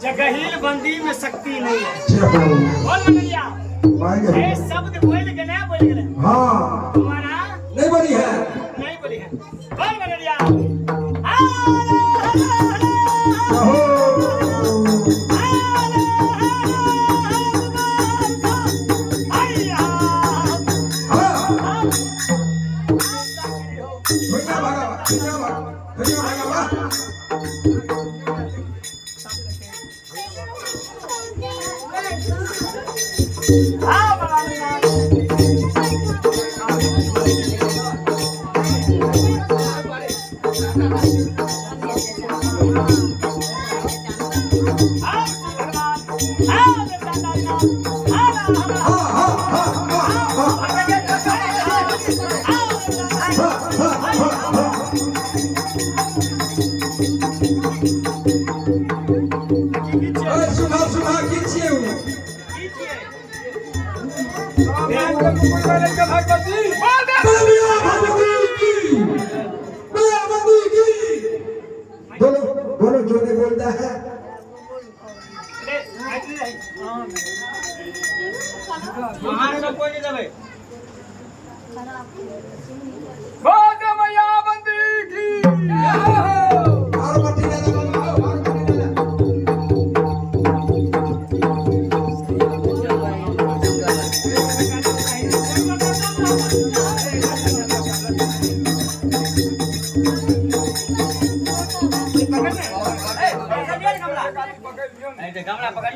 जगहील बंदी में शक्ति नहीं है। जय हो। बोल मनैया। वाहे। ये शब्द बोल के ना बोल गेले। हाँ। तुम्हारा नहीं बनी है। नहीं बोली है। बोल मनैया। अहो। हाँ। दुनिया भागा बा, दुनिया भागा, दुनिया भागा बा। हाँ हाँ हाँ हाँ हाँ हाँ हाँ हाँ हाँ। अरे सुना सुना की छियै उ? बोलिया भगवती की, भगवती की। बोलो बोलो, जो नहीं बोलता है। कोई नहीं देबै। और मट्टी ले ले बाबा, और मट्टी ले ले। गमला पकड़।